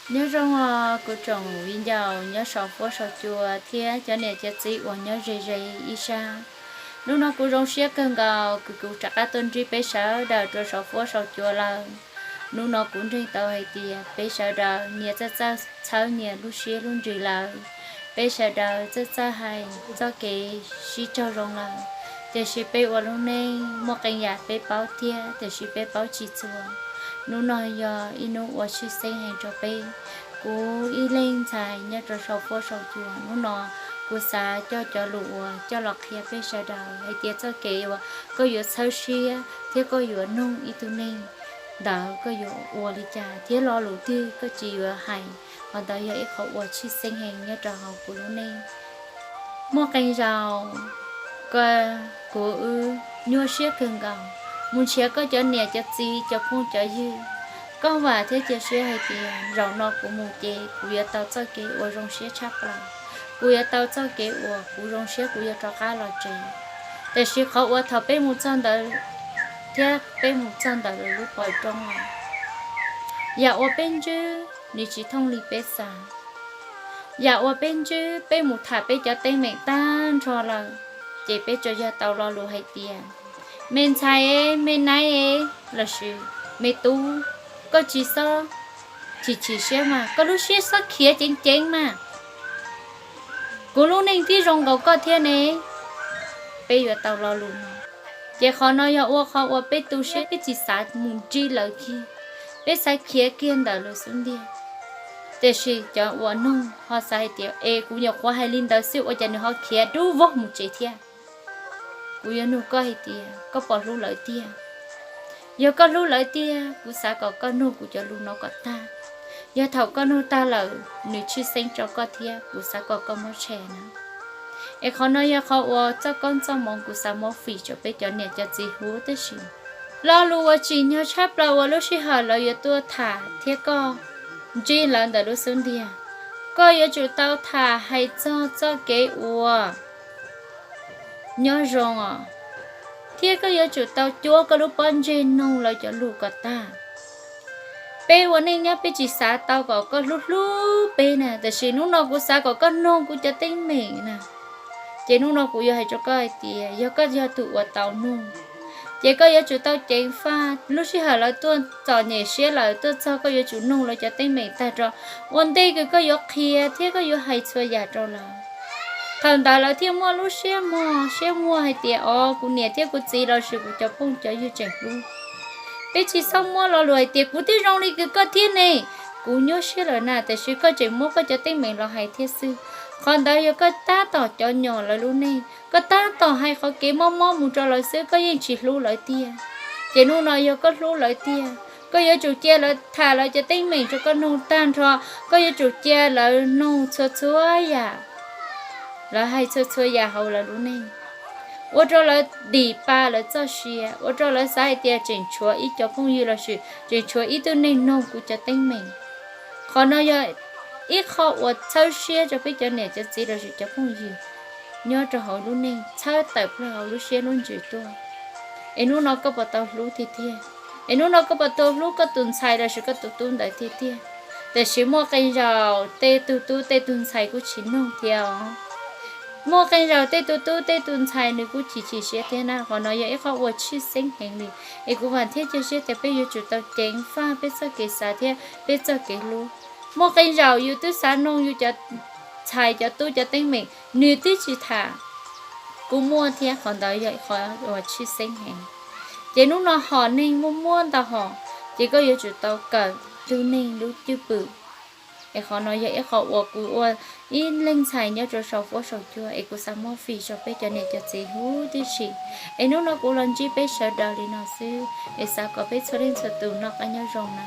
Nyob zoo os kuv tsoom viv ncaus nyob saum fuab saum cua thiab cov niam cov txiv uas nyob ze ze ib sab. Hnub no kuv zoo siab kawg nkaus kws kuv rov qab tuaj ntsib peb sawv daws rau saum fuab saum cua lawm. Hnub no kuv ntseeg tau hais tias peb sawv daws nyias txawj txawj txhawb nyias lub siab lub ntsws lawm. Peb sawv daws txawj txawj hais txoj kev sib raug zoo lawm. Tiam sis peb ua lub neej muaj qee yam peb paub tiag tiam sis peb paub tsis txhua. Hnub no yog ib hnub uas tshwj xeeb heev rau peb. Kuv ib leeg ntxhais nyob rau saum fuab saum cua, hnub no kuv xav coj cov lus uas coj los qhia peb sawv daws hais tias txoj kev uas koj yuav txhawb siab thiab koj yuav nug ib tug neeg ntawd koj yuav ua li cas thiab lo lus twg koj tsis yuav hais. Qhov ntawd yog ib qhov uas tshwj xeeb heev nyob rau hauv kuv lub neej. Muaj qee zaus koj, kuv wb nyuaj siab kawg nkaus mus nrhiav koj cov niam cov txiv cov phooj cov ywg. Koj vam thiab cia siab hais tias zaum no kuv mus ces kuv yuav tau txoj kev uas zoo siab tshaj plaws, kuv yuav tau txoj kev uas kuv zoo siab kuv yuav rov qab los tsev. Tiam sis qhov uas thaum peb mus txog ntawd thiab peb mus txog ntawm lub pov roob lawm, yam uas peb ntswb nws tsis thooj li peb xav. Yam uas peb ntswb peb mus tham peb cov teeb meem tag nrho lawm, ces peb tsuas yog tau lo lus hais tias, me ntxhais, me naiv lossis me tub, koj tsis txhob chim chim siab mas, koj lub siab txhob khiav ceev ceev mas, kuv lub neej twb zoo nkaus koj thiab ne. Peb yuav tau lo lus no. Ces qhov no yog ua qhov uas peb tu siab peb tsis xav mus ntsib lawv kiag, peb xav khiav kiag ntawm lawv xub ntiag. Tiam sis cov uas nug ho xav hais tias es kuv nyuam qhuav hais li ntawd xwb ua cas nws ho khiav dub vog mus tsev thiab. Kuv yuav nug koj hais tias koj puas hlub lawv tiag? Yog koj hlub lawv tiag kuv xav kom koj nug kuv cov lus no kom tag. Yog thaum koj nug tag lawm nws tshwj xeeb rau koj thiab kuv xav kom koj muab tshee na. Es qhov no yog qhov uas txoj koob txoj hmoov kuv xav muab fim rau peb cov niam cov txiv hlub tib si. Lo lus uas tsim nyog tshaj plaws uas lub sij hawm lawv yuav tuaj tham thiab koj ntsib lawv ntawm lub xub ntiag, koj yuav tsum tau tham hais txog txoj kev uas nyob zoo os, thiab koj yuav tsum tau cuab koj lub pob ntseg noog lawv cov lus kom tag. Peb ua neej nyob peb tsis xav tau kom koj hlub hlub peb na, tiam sis hnub no kuv xav kom koj noog kuv cov teeb meem na. Ces hnub no kuv yuav hais rau koj hais tias yog koj yog tus uas tau noog, ces koj yuav tsum tau ceev faj. Lub sij hawm lawv tuaj txom nyem siab lawm tuaj txog koj yuav tsum noog lawv cov teeb meem tag nrho ua ntej kws koj yuav qhia thiab koj yuav hais txhua yam rau lawv. Thaum ntawd lawv thiaj muaj lub siab mog siab muag hais tias os kuv niam thiab kuv txiv lossis kuv cov phooj cov ywg tseem hlub. Peb tsis txhob muab lo lus hais tias kuv twb zoo li kws koj thiab ne, kuv nyuaj siab lawm na, tiam sis koj tseem muab koj cov teeb meem los hais thiab xwb. Qhov ntawd yog koj tab tom cov nyom lawv lub neej, koj tab tom hais qhov kev mob mob mus rau lawv xwb, koj yeej tsis hlub lawv tiag. Ces hnub no yog koj hlub lawv tiag, koj yuav tsum cia lawv tham lawv cov teeb meem rau koj noog tag nrho, koj yuav tsum cia lawv noog txhua txhua yam, lawv hais txhua txhua yam hauv lawv lub neej, ua rau lawv dim pa lawv txoj sia, ua rau lawv xav hais tias tseem tshuav ib cov phooj ywg lossis tseem tshuav ib tug neeg noog kuv cov teeb meem. Qhov no yog ib qho uas txhawb siab rau peb cov niam cov txiv lossis cov phooj ywg nyob rau hauv lub neej, txhawb tawm plaws hauv lub siab lub ntsws tuaj. Es hnub no koj puas tau hlub tiag tiag? Es hnub no koj puas tau hlub koj tus ntxhais lossis koj tus tub ntawd tiag tiag? Tiam sis muaj qee zaus tej tug tub tej tug ntxhais kuj tsis noog thiab os. Muaj qee zaus tej tug tub tej tug ntxhais nws kuj chim chim siab thiab na. Qhov no yog ib qho uas tshwj xeeb heev li, es kuv vam thiab cia siab tias peb yuav tsum tau ceev faj peb txoj kev xav thiab peb txoj kev hlub. Muaj qee zaus yus twb xav noog yus cov ntxhais cov tub cov teeb meem nws twb tsis tham. Kuv muaj thiab, qhov ntawd yog qhov uas tshwj xeeb heev. Ces hnub no hom neeg muaj muaj ntau hom, ces koj yuav tsum tau kawm tug neeg lub cwj pwm. Es qhov no yog ib qho uas kuv ua ib leeg ntxhais nyob rau saum fuab saum cua es kuv xav muab fim rau peb cov niam cov txiv huv tib si. Es hnub no kuv los ntsib peb sawv daws li no xwb, es xav kom peb txhua leej txhua tus noj qab nyob zoo na.